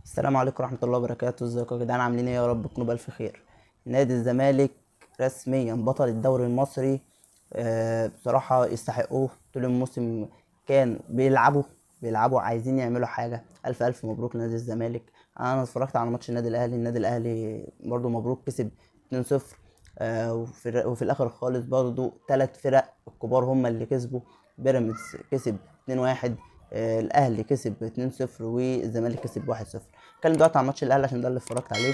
السلام عليكم ورحمة الله وبركاته. ازيكم يا جدعان؟ عاملين ايه؟ يا رب تكونوا بألف خير. نادي الزمالك رسميا بطل الدوري المصري. بصراحة يستحقوه. طول الموسم كان بيلعبوا عايزين يعملوا حاجة. ألف ألف مبروك لنادي الزمالك. أنا اتفرجت على ماتش النادي الأهلي. النادي الأهلي برضو مبروك، كسب 2-0. وفي الآخر خالص برضو 3 فرق الكبار هم اللي كسبوا. بيراميدز كسب 2-1، الأهلي كسب 2-0، والزمالك كسب 1-0. اتكلم دلوقتي عن ماتش الأهلي عشان ده اللي اتفرجت عليه.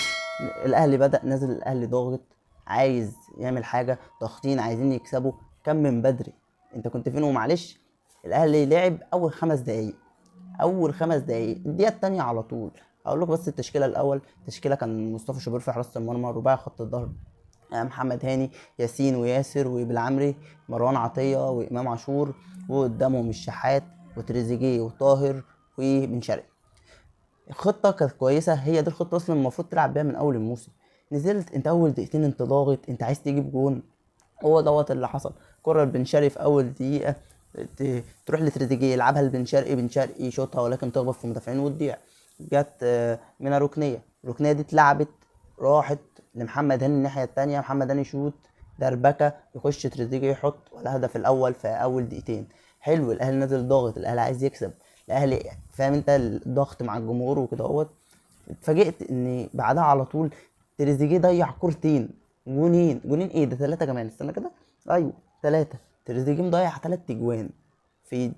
الأهلي بدأ نازل، الأهلي ضاغط، عايز يعمل حاجة، ضاغطين عايزين يكسبوا. كم من بدري انت كنت فين؟ ومعلش الأهلي لعب أول 5 دقايق، أول 5 دقايق، الدقيقة التانية على طول. هقول لكم بس التشكيلة الأول. التشكيلة كان مصطفى شوبير في حراسة المرمى، رباعي خط الظهر محمد هاني، ياسين وياسر وبالعمري، مروان عطية وإمام عاشور، وقدامهم الشحات وتريزيجيه وطاهر وبن شرقي. الخطة كانت كويسة، هي دي الخطة أصلا المفروض تلعب بيها من أول الموسم. نزلت أنت أول دقيقتين أنت ضاغط، أنت عايز تجيب جون، هو دوت اللي حصل. كرة لبن شرقي في أول دقيقة تروح لتريزيجيه يلعبها لبن شرقي، بن شرقي يشوطها ولكن تخبط في مدافعين وتضيع. جت من ركنية، الركنية دي اتلعبت راحت لمحمد هاني الناحية التانية، محمد هاني يشوط دربكة، يخش تريزيجيه يحط الهدف الأول في أول دقيقتين. حلو، الأهلي نازل ضاغط، الأهلي عايز يكسب، الأهلي فاهم انت الضغط مع الجمهور وكده اهوت. اتفاجئت ان بعدها على طول تريزيجيه ضيع كورتين، جونين، جونين ايه ده، 3 كمان، استنى كده، ايوه 3. تريزيجيه مضيع 3 اجوان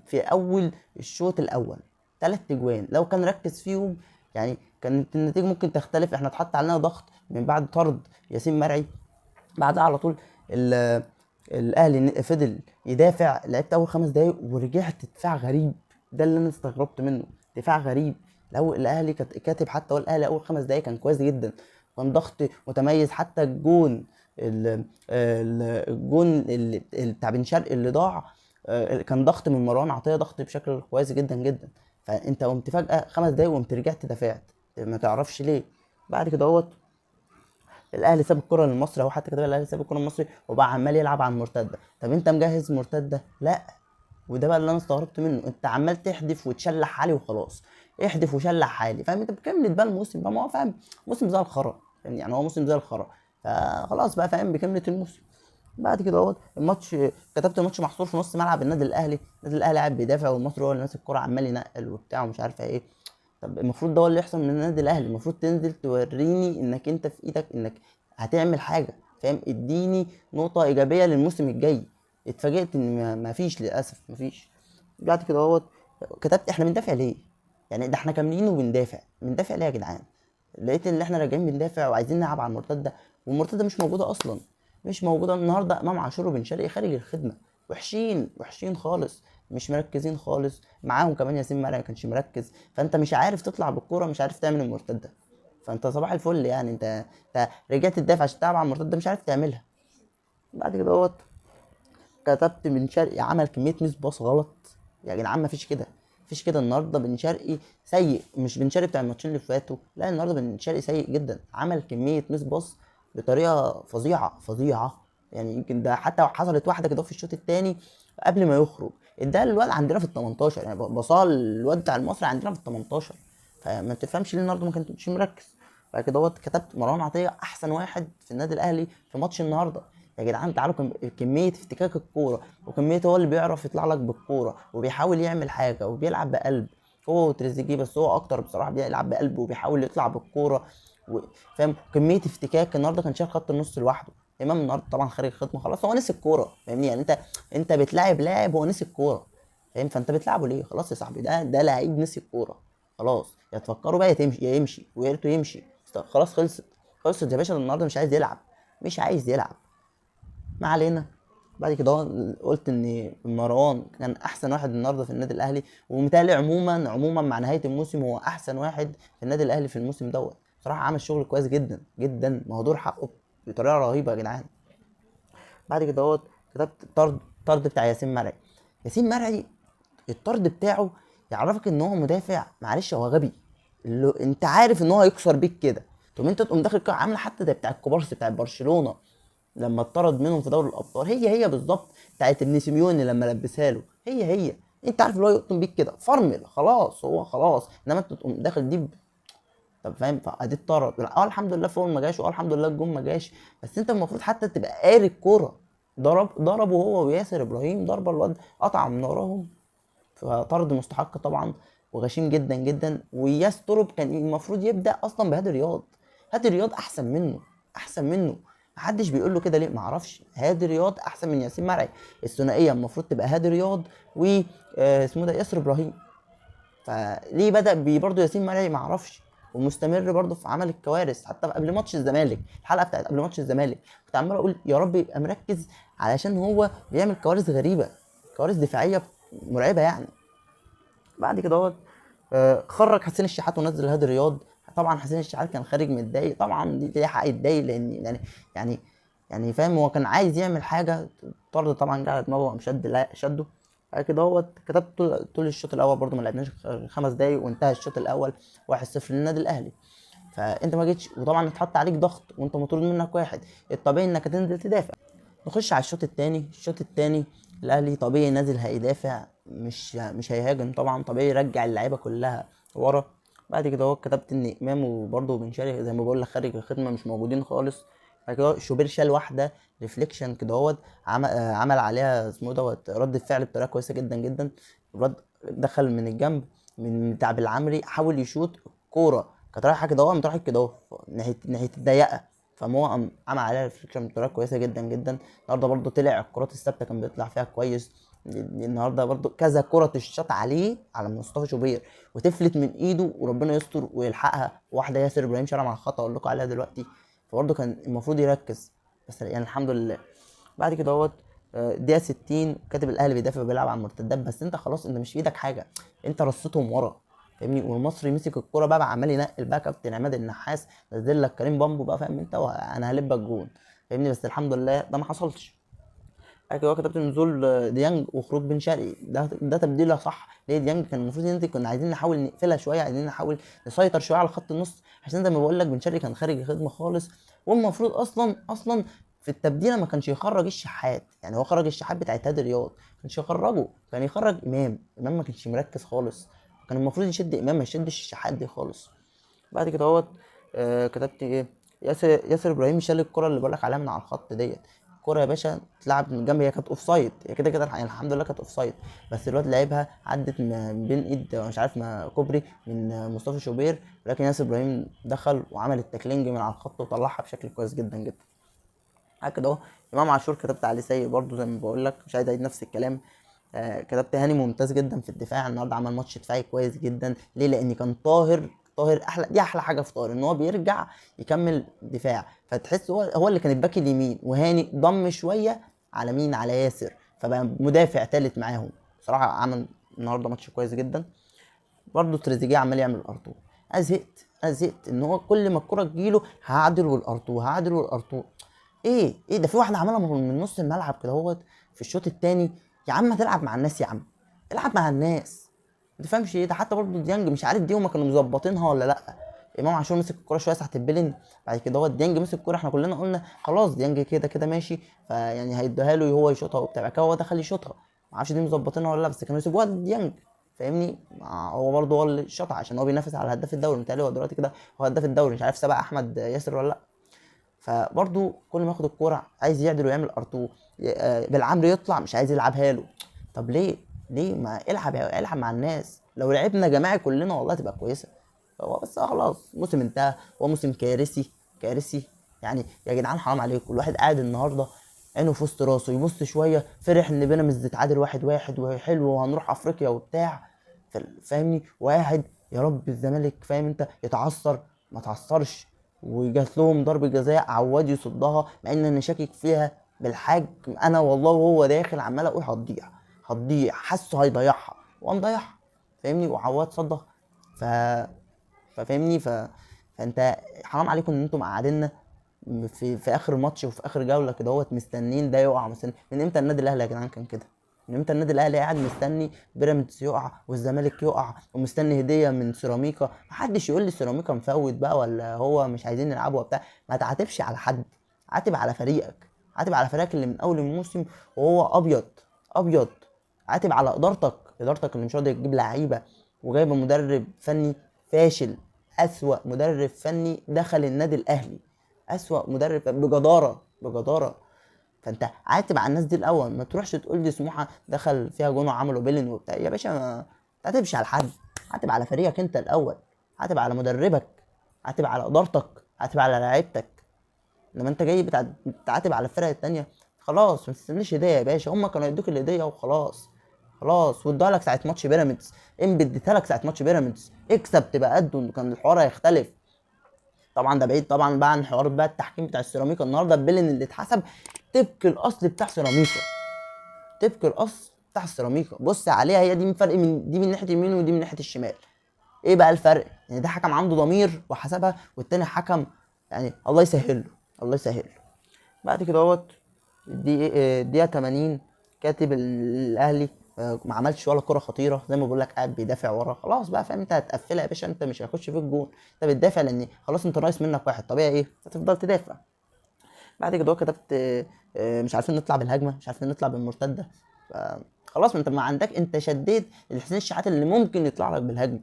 في اول الشوط الاول، 3 اجوان لو كان ركز فيهم كانت النتيجه ممكن تختلف. احنا اتحط علينا ضغط من بعد طرد ياسين مرعي، بعدها على طول الاهلي فضل يدافع. لعبت اول 5 دقايق ورجعت دفاع غريب، ده اللي انا استغربت منه، دفاع غريب. لو الاهلي كاتب حتى هو الاهلي اول 5 دقايق كان كويس جدا، كان ضغط متميز. حتى الجون الجون بتاع بن شرقي اللي ضاع، كان ضغط من مروان عطيه، ضغط بشكل كويس جدا جدا. فانت قمت فجاه 5 دقايق وقمت رجعت دافعت، ما تعرفش ليه. بعد كده اهوت الاهلي ساب الكره للمصري، اهو حتى كده الاهلي ساب الكره للمصري وبقى عمال يلعب على المرتده. طب انت مجهز مرتده؟ لا. وده بقى اللي انا استغربت منه، انت عمال تحدف وتشلح علي وخلاص، احدف وشلح علي، فاهم انت؟ بكملت بقى الموسم بقى، ما هو فاهم موسم زي الخرا، فاهم؟ هو موسم زي الخرا، فخلاص بقى فاهم بكملة الموسم. بعد كده اهوت الماتش، كتبت الماتش محصور في نص ملعب النادي الاهلي، النادي الاهلي قاعد بيدافع والمصري هو اللي ماسك الكوره عمال ينقل وبتاع ومش عارف ايه. طب المفروض ده هو اللي يحصل من النادي الاهلي، المفروض تنزل توريني انك انت في ايدك انك هتعمل حاجه، فاهم؟ اديني نقطه ايجابيه للموسم الجاي. اتفاجئت ان ما فيش، للاسف ما فيش. بعد كده اهوت كتبت احنا بندافع ليه؟ ده احنا كاملين وبندافع، بندافع ليه يا جدعان؟ لقيت ان احنا راجعين بندافع وعايزين نلعب على المرتده، والمرتده مش موجوده اصلا، مش موجوده النهارده. امام عاشور وبن شرقي خارج الخدمه، وحشين وحشين خالص، مش مركزين خالص. معاهم كمان ياسين مرعي ما كانش مركز، فانت مش عارف تطلع بالكوره، مش عارف تعمل المرتده. فانت صباح الفل، انت رجعت تدافع عشان تلعب على المرتده، مش عارف تعملها. بعد كده اهوت كتبت بن شرقي عمل كميه ميس باص غلط يا جدعان، ما فيش كده، مفيش كده. النهارده بن شرقي سيء، مش بن شرقي بتاع الماتشين اللي فاتوا، لا النهارده بن شرقي سيء جدا، عمل كميه ميس باص بطريقه فظيعه فظيعه. يمكن ده حتى حصلت واحده كده في الشوط الثاني قبل ما يخرج، اداها للواد عندنا في ال 18، بصاها للواد بتاع المصري عندنا في ال 18، فما تفهمش ليه النهارده ما كانش مركز. بعد كده دوت كتبت مروان عطيه احسن واحد في النادي الاهلي في ماتش النهارده. يا جدعان تعالوا، كميه افتكاك الكوره، وكميه هو اللي بيعرف يطلع لك بالكوره وبيحاول يعمل حاجه وبيلعب بقلب، هو وتريزيجيه، بس هو اكتر بصراحه بيلعب بقلب وبيحاول يطلع بالكوره فاهم؟ كميه افتكاك النهارده كان شايل خط النص لوحده. امام النهارده طبعا خارج الخدمه خلاص، هو نسي الكوره، فاهمني؟ انت بتلاعب لاعب هو نسي الكوره، فاهم؟ فانت بتلعبه ليه؟ خلاص يا صاحبي، ده لعيب نسي الكوره خلاص، يا تفكروا بقى يا تمشي، يا يمشي، ويا ريته يمشي، خلاص خلصت يا باشا. النهارده مش عايز يلعب، مش عايز يلعب، ما علينا. بعد كده قلت ان مروان كان احسن واحد النهارده في النادي الاهلي، ومتهيألي عموما مع نهايه الموسم هو احسن واحد في النادي الاهلي في الموسم دوت. بصراحه عمل شغل كويس جدا جدا، مهدور حقه بطريقه رهيبه يا جدعان. بعد كده اهوت كتبت طرد بتاع ياسين مرعي. ياسين مرعي الطرد بتاعه يعرفك ان هو مدافع، معلش هو غبي، اللي انت عارف ان هو هيكسر بيك كده، تقوم انت تقوم داخل كده عامله حتى زي بتاع الكوبارس بتاع برشلونه لما اتطرد منهم في دوري الابطال، هي هي بالظبط بتاعت ابن سيميوني لما لبسها له، هي هي انت عارف اللي هو يقطم بيك كده، فرمل خلاص، هو خلاص. انما انت تقوم داخل دي طب فاهم، فادي اتطرد. الحمد لله فاول ما جاش، الحمد لله الجون ما جاش، بس انت المفروض حتى تبقى قاري الكورة. ضربه هو وياسر ابراهيم ضربه، الواد قطع من وراهم، فطرد مستحق طبعا وغشيم جدا جدا. وياس تورب كان المفروض يبدا اصلا بهادي رياض، هادي رياض احسن منه، احسن منه، محدش بيقول له كده ليه معرفش. هادي رياض احسن من ياسين مرعي، الثنائية المفروض تبقى هادي رياض و اسمه ده ياسر ابراهيم، فليه بدا برضه ياسين مرعي معرفش، ومستمر برضه في عمل الكوارث. حتى قبل ماتش الزمالك، الحلقة بتاعت قبل ماتش الزمالك كنت عمال اقول يا رب يبقى مركز، علشان هو بيعمل كوارث غريبة، كوارث دفاعية مرعبة يعني. بعد كده اهوت، خرج حسين الشحات ونزل هادي رياض. طبعا حسين الشحات كان خارج متضايق، طبعا دي ليه حق يتضايق، لان يعني فاهم هو كان عايز يعمل حاجة، طرد طبعا جه على دماغه وقام شد، لا شده. بعد كده اهوت كتبت طول الشوط الاول برده ما لعبناش غير 5 دقايق وانتهى الشوط الاول 1-0 للنادي الاهلي. فانت ما جيتش، وطبعا اتحط عليك ضغط وانت مطرود منك واحد، الطبيعي انك هتنزل تدافع. نخش على الشوط الثاني. الشوط الثاني الاهلي طبيعي نازل هيدافع، مش هيهاجم طبعا، طبيعي يرجع اللعيبة كلها ورا. بعد كده هو كتبت ان امام وبرده بن شرقي زي ما بقول لك خارج الخدمة مش موجودين خالص. بعد كده شوبير شال واحدة reflection كده اهوت، عمل عليها اسمه دوت رد فعل بطريقة كويسة جدا جدا. الرد دخل من الجنب من بتاع بالعمري، حاول يشوط الكورة كانت رايحة كده اهو، قامت رايحة كده اهو ناحية الضيقه، فما هو قام عمل عليها reflection بطريقة كويسة جدا جدا. النهارده برده طلع الكرات الثابتة كان بيطلع فيها كويس. النهارده برده كذا كره تشط عليه على مصطفى شوبير وتفلت من ايده وربنا يستر ويلحقها، واحدة ياسر ابراهيم شالها مع الخطا اقول لكم عليها دلوقتي. فبرده كان المفروض يركز، بس الحمد لله. بعد كده اهوت، دقيقة 60 كاتب الاهلي بيدافع وبيلعب على المرتدات، بس انت خلاص انت مش في ايدك حاجة، انت رصيتهم ورا فاهمني. والمصري مسك الكورة بقى عمال ينقل بقى كابتن عماد النحاس، نزل لك كريم بامبو بقى فاهم انت، وانا هلبك جون فاهمني، بس الحمد لله ده ما حصلش. بعد كده كتبت نزول ديانج وخروج بن شرقي، ده تبديله صح. ليه ديانج كان المفروض ينزل، كنا عايزين نحاول نقفلها شوية، عايزين نحاول نسيطر شوية على خط النص، عشان زي ما بقول لك بن شرقي كان خارج الخدمة خالص. والمفروض اصلا في التبديله ما كانش يخرج الشحات، هو خرج الشحات بتاع هادي رياض، ما كانش يخرجه، كان يخرج امام. امام ما كانش مركز خالص، كان المفروض يشد امام ما يشدش الشحات دي خالص. بعد كده اهوت، كتبت ايه، ياسر ابراهيم شال الكره اللي بقول لك عليها من على الخط ديت، الكره يا باشا اتلعب من جنب، هي كانت offside، هي كده كده الحمد لله كانت offside، بس الواد لعبها عدت من بين ايد مش عارف ما كوبري من مصطفى شوبير، ولكن ياسر ابراهيم دخل وعمل ال tackling من على الخط وطلعها بشكل كويس جدا جدا. بعد كده اهو امام عاشور كتبت عليه سيء برضو زي ما بقول لك، مش عايز اعيد نفس الكلام. كتبت هاني ممتاز جدا في الدفاع النهارده، عمل ماتش دفاعي كويس جدا. ليه؟ لان كان طاهر احلى، دي احلى حاجة في طاهر ان هو بيرجع يكمل دفاع، فتحس هو اللي كان الباك اليمين، وهاني ضم شوية على مين؟ على ياسر، فبقى مدافع ثالث معاهم. بصراحة عمل النهارده ماتش كويس جدا. برضه تريزيجيه عمال يعمل الارتو، انا زهقت ان هو كل ما الكره تجيله هعدل والارتو، هعدل والارتو. ايه ده؟ في واحدة عملها من نص الملعب كده اهوت في الشوط الثاني. يا عم تلعب مع الناس، يا عم العب مع الناس، ما تفهمش ايه ده. حتى برضه ديانج مش عارف دي هما كانوا مظبطينها ولا لا. امام عاشور مسك الكورة شوية ساعة البلن، بعد كده هو ديانج مسك الكورة، احنا كلنا قلنا خلاص ديانج كده كده ماشي، فيعني هيديها له وهو يشوطها وبتاع، بعد كده هو دخل يشوطها، ما اعرفش دي مظبطينها ولا لا، بس كانوا يسيبوها لديانج فاهمني. هو برضه هو اللي شاطها عشان هو بينافس على هداف الدوري، متهيألي هو دلوقتي كده هو هداف الدوري، مش عارف سبق احمد ياسر ولا لا. فبرضه كل ما ياخد الكورة عايز يعدل ويعمل ارتو، بالعمري يطلع مش عايز يلعبها له. طب ليه؟ ليه ما العب مع الناس؟ لو لعبنا جماعي كلنا والله تبقى كويسة. هو بس خلاص موسم انتهى، هو موسم كارثي كارثي يا جدعان حرام عليكم. الواحد قاعد النهارده عينه في وسط راسه، يبص شوية فرح ان بيراميدز اتعادل 1-1 وحلو وهنروح افريقيا وبتاع، فاهمني؟ واحد يا رب الزمالك فاهم انت يتعثر، ما تعثرش، وجات لهم ضربة جزاء عواد يصدها، مع ان انا شاكك فيها بالحاج انا والله، وهو داخل عمال اقول هتضيع هتضيع، حاسه هيضيعها وقام ضيعها فاهمني، وعواد صدها. فاهمني؟ فانت حرام عليكم ان انتم قاعديننا في اخر ماتش وفي اخر جولة كده اهوت مستنيين ده يقع. مستنيين من امتى النادي الاهلي يا جدعان كان كده؟ من امتى النادي الاهلي قاعد مستني بيراميدز يقع والزمالك يقع ومستني هديه من سيراميكا؟ محدش يقول لي سيراميكا مفوت بقى ولا هو مش عايزين نلعبه وبتاع. ما تعاتبش على حد، عاتب على فريقك، عاتب على فريقك اللي من اول الموسم وهو ابيض ابيض. عاتب على ادارتك، ادارتك اللي مش راضية تجيب لعيبة وجايبه مدرب فني فاشل. اسوأ مدرب فني دخل النادي الاهلي، اسوأ مدرب بجداره بجداره. فانت عاتب على الناس دي الاول، ما تروحش تقول لي سموحه دخل فيها جون وعملوا بيلن وبتاع. يا باشا ما تعاتبش على حد، عاتب على فريقك انت الاول، عاتب على مدربك، عاتب على ادارتك، عاتب على لعيبتك. لما انت جاي بتعاتب على الفرق التانية خلاص ما تستناش هديه يا باشا، هم كانوا يدوك الهدية وخلاص خلاص، وادوها لك ساعة ماتش بيراميدز، انبي اديتها لك ساعة ماتش بيراميدز، اكسب تبقى قده، كان الحوار هيختلف. طبعا ده بعيد طبعا بقى عن حوار بقى التحكيم بتاع السيراميكا النهارده، البلن اللي اتحسب طبق الاصل بتاع سيراميكا، طبق الاصل بتاع السيراميكا، بص عليها هي دي من فرق من دي من ناحية اليمين ودي من ناحية الشمال. ايه بقى الفرق؟ يعني ده حكم عنده ضمير وحسبها، والتاني حكم يعني الله يسهل له، الله يسهل له. بعد كده اهوت الدقيقة 80 كاتب الاهلي ما عملش ولا كره خطيرة، زي ما بقول لك قاعد بيدافع ورا خلاص بقى، فاهم انت هتقفلها يا باشا، انت مش هيخش فيك جون، انت بتدافع لان خلاص انت ناقص منك واحد، طبيعي ايه هتفضل تدافع. بعد كده كتبت مش عارفين نطلع بالهجمه، مش عارفين نطلع بالمرتده، خلاص ما انت ما عندك، انت شديت الحسين الشحات اللي ممكن يطلع لك بالهجمه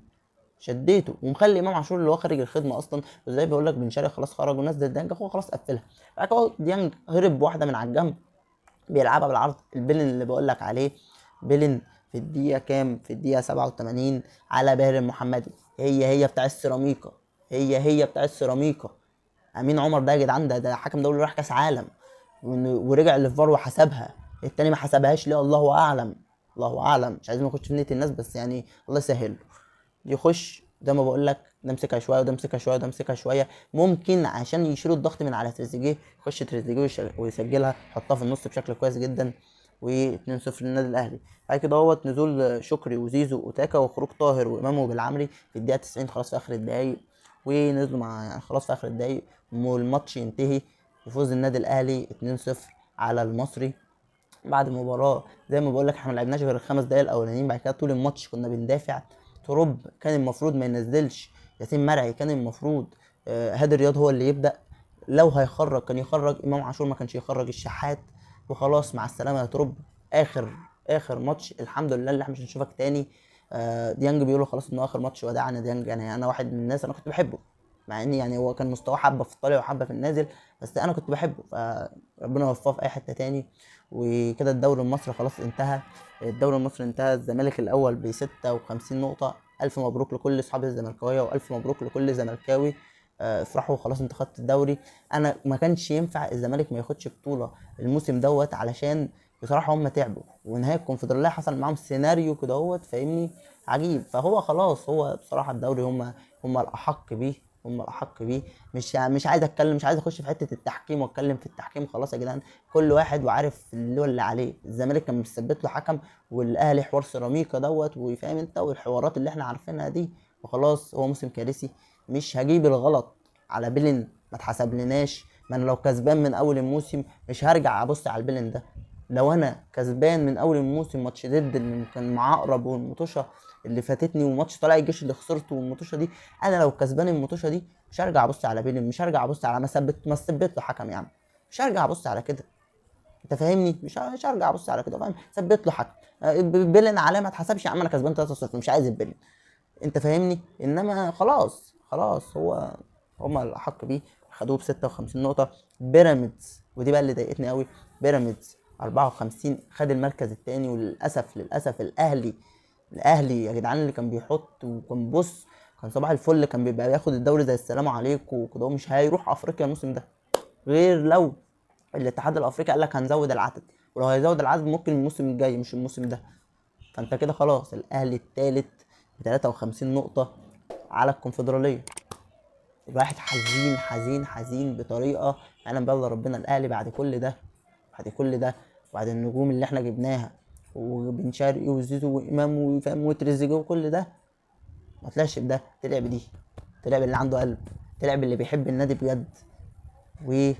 شديته، ومخلي امام عاشور اللي هو خارج الخدمة اصلا، وزي بيقول لك بن شرقي خلاص خرج ونزل ديانج هو خلاص قفلها. بعد كده ديانج هرب بواحدة من على الجنب بيلعبها بالعرض، البلن اللي بقول لك عليه بلن في الدقيقة كام؟ في الدقيقة 87 على باهر المحمدي، هي بتاع السيراميكا، هي بتاع السيراميكا. امين عمر ده يا جدعان ده حكم دولي راح كاس عالم ورجع للفار وحسبها، التاني ما حسبهاش ليه؟ الله اعلم، الله اعلم، مش عايزين نخش في نيه الناس، بس يعني الله يسهل له. يخش زي ما بقول لك ده مسكها شوية وده مسكها شوية وده مسكها شوية، ممكن عشان يشيلوا الضغط من على تريزيجيه يخش تريزيجيه ويسجلها، يحطها في النص بشكل كويس جدا، و2-0 للنادي الاهلي. بعد كده اهوت نزول شكري وزيزو وتاكا وخروج طاهر وامام وبالعمري في الدقيقة 90 خلاص في اخر الدقايق، ونزلوا مع يعني خلاص في اخر الدقايق والماتش ينتهي وفوز النادي الاهلي 2-0 على المصري. بعد المباراة زي ما بقول لك احنا ما لعبناش غير الخمس دقايق الاولانيين، بعد كده طول الماتش كنا بندافع. تروب كان المفروض ما ينزلش ياسين مرعي، كان المفروض هادي الرياض هو اللي يبدا، لو هيخرج كان يخرج امام عاشور، ما كانش يخرج الشحات، وخلاص مع السلامة يا تروب. اخر ماتش الحمد لله اللي احنا مش هنشوفك تاني. ديانج بيقولوا خلاص انه اخر ماتش وداعا ديانج، يعني انا واحد من الناس انا كنت بحبه، مع ان يعني هو كان مستواه حبه في الطالع وحبه في النازل، بس انا كنت بحبه، فربنا يوفقه في اي حتة تاني. وكده الدوري المصري خلاص انتهى، الدوري المصري انتهى، الزمالك الاول ب 56 نقطة. الف مبروك لكل اصحاب الزملكاويه، والف مبروك لكل زملكاوي، افرحوا خلاص انت خدت الدوري. انا ما كانش ينفع الزمالك ما ياخدش بطوله الموسم دوت، علشان بصراحة هم تعبوا، ونهاية الكونفدراليه حصل معاهم سيناريو كده اهوت فاهمني عجيب. فهو خلاص هو بصراحة الدوري هم الاحق بيه، هم الاحق بيه. مش عايز اتكلم، مش عايز اخش في حتة التحكيم واتكلم في التحكيم، خلاص يا جدعان كل واحد وعارف اللي هو اللي عليه. الزمالك كان مثبت له حكم، والاهلي حوار سيراميكا دوت وفاهم انت والحوارات اللي احنا عارفينها دي، وخلاص هو موسم كارثي. مش هجيب الغلط على بلن ما اتحسبلناش، ما انا لو كسبان من اول الموسم مش هرجع ابص على البلن ده. لو انا كسبان من اول الموسم ماتش ضد اللي كان مع عقرب والمطوشه اللي فاتتني وماتش طلائع الجيش اللي خسرته والمطوشه دي، انا لو كسبان المطوشه دي مش هرجع ابص على بيلين، مش هرجع ابص على ما ثبت له حكم يا عم، مش هرجع ابص على كده، انت فاهمني؟ مش هرجع ابص على كده، فاهم؟ ثبت له حكم، بيلين عليه ما اتحسبش يا عم، انا كسبان 3-0 مش عايز البيلين، انت فاهمني؟ انما خلاص هو هما الاحق بيه، خدوه ب 56 نقطة. بيراميدز، ودي بقى اللي ضايقتني قوي، بيراميدز 54 خد المركز الثاني، وللاسف للاسف الاهلي يا جدعان اللي كان بيحط وكان بص كان صباح الفل، كان بيبقى بياخد الدوري زي السلام عليكم وكده، مش هيروح افريقيا الموسم ده غير لو الاتحاد الافريقي قال لك هنزود العدد، ولو هيزود العدد ممكن الموسم الجاي مش الموسم ده. فانت كده خلاص الاهلي الثالث ب 53 نقطة على الكونفدرالية. الواحد حزين حزين حزين بطريقة يعلم بها الا ربنا. الاهلي بعد كل ده، بعد كل ده، وبعد النجوم اللي احنا جبناها وبن شرقي وزيزو وامام وفاهم وتريزيجيه وكل ده، ما طلعش بده، طلع بدي، طلع باللي عنده قلب، طلع باللي بيحب النادي بجد وعلى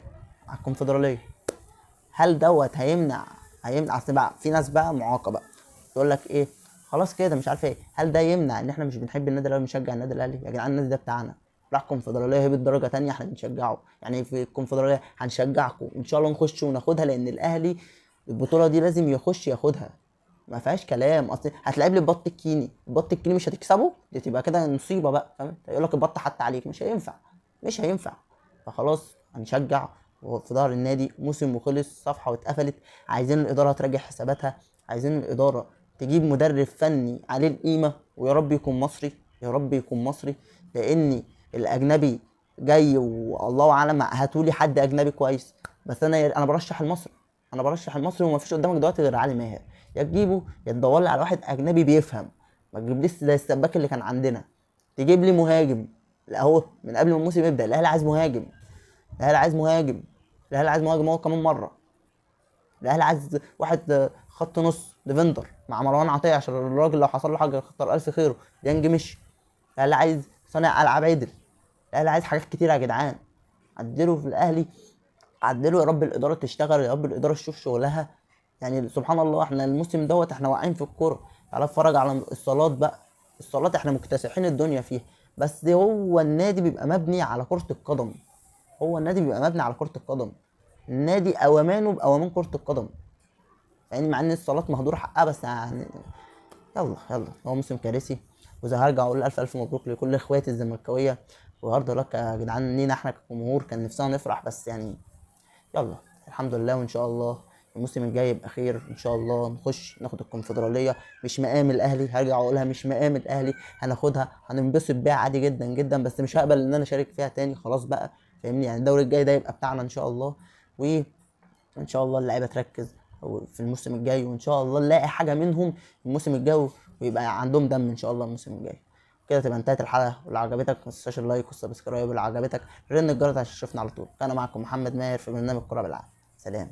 الكونفدرالية. هل دوت هيمنع؟ اصل بقى في ناس بقى معاقة بقى تقول لك ايه خلاص كده مش عارف ايه، هل ده يمنع ان احنا مش بنحب النادي الاهلي ونشجع النادي الاهلي؟ يا جدعان النادي ده بتاعنا، راح كونفدرالية هبط درجة تانية احنا بنشجعه، يعني في الكونفدرالية هنشجعكم ان شاء الله نخش وناخدها، لان الاهلي البطولة دي لازم يخش ياخدها. ما فيهاش كلام. اصل هتلعب لي البط الكيني، البط الكيني مش هتكسبه، دي تبقى كده نصيبه بقى، فاهم؟ يقول لك البط حتى عليك، مش هينفع، مش هينفع. فخلاص هنشجع في ظهر النادي، موسم وخلص، صفحة واتقفلت. عايزين الادارة تراجع حساباتها، عايزين الادارة تجيب مدرب فني عليه القيمة، ويا رب يكون مصري، يا رب يكون مصري، لان الاجنبي جاي والله اعلم. هاتولي حد اجنبي كويس، بس انا برشح المصري، انا برشح المصري، وما فيش قدامك دلوقتي غير علي ماهر. يا تجيبه يا تدور لي على واحد اجنبي بيفهم، ما تجيبليش زي السباك اللي كان عندنا. تجيب لي مهاجم، لا هو من قبل ما الموسم يبدا الاهلي عايز مهاجم، الاهلي عايز مهاجم، الاهلي عايز مهاجم هو كمان مرة. الاهلي عايز واحد خط نص defender مع مروان عطية، عشان الراجل لو حصل له حاجة كتر الف خيره، ديانج مشي. الاهلي عايز صانع العاب عدل، الاهلي عايز حاجات كتير يا جدعان. عدلوا في الاهلي، عدلوا يا رب الادارة تشتغل، يا رب الادارة تشوف شغلها. يعني سبحان الله احنا الموسم دوت احنا واقعين في الكورة. تعالى اتفرج على الصالات بقى، الصالات احنا مكتسحين الدنيا فيها، بس هو النادي بيبقى مبني على كره القدم، هو النادي بيبقى مبني على كره القدم، النادي اوامانه باوامان كره القدم. يعني مع ان الصالات مهدور حقها، بس يعني يلا يلا هو موسم كارثي. وزي هرجع اقول الف الف مبروك لكل اخواتي الزملكاويه، وهارد لك يا جدعان لينا احنا كجمهور كان نفسنا نفرح، بس يعني يلا الحمد لله. وان شاء الله الموسم الجاي يبقى خير ان شاء الله، نخش ناخد الكونفدراليه. مش مقام الاهلي، هرجع اقولها مش مقام الاهلي، هناخدها هننبسط بيها عادي جدا جدا، بس مش هقبل ان انا اشارك فيها تاني خلاص بقى، فاهمني؟ يعني الدوري الجاي ده يبقى بتاعنا ان شاء الله، وان شاء الله اللعيبة تركز في الموسم الجاي، وان شاء الله نلاقي حاجة منهم الموسم الجاي، ويبقى عندهم دم ان شاء الله الموسم الجاي. كده تبقى انتهت الحلقة، ولو عجبتك ما تنساش ال like وال subscribe، ولو عجبتك رن الجرس عشان تشوفنا على طول. كان معكم محمد ماهر في برنامج كرة بالعافية. سلام.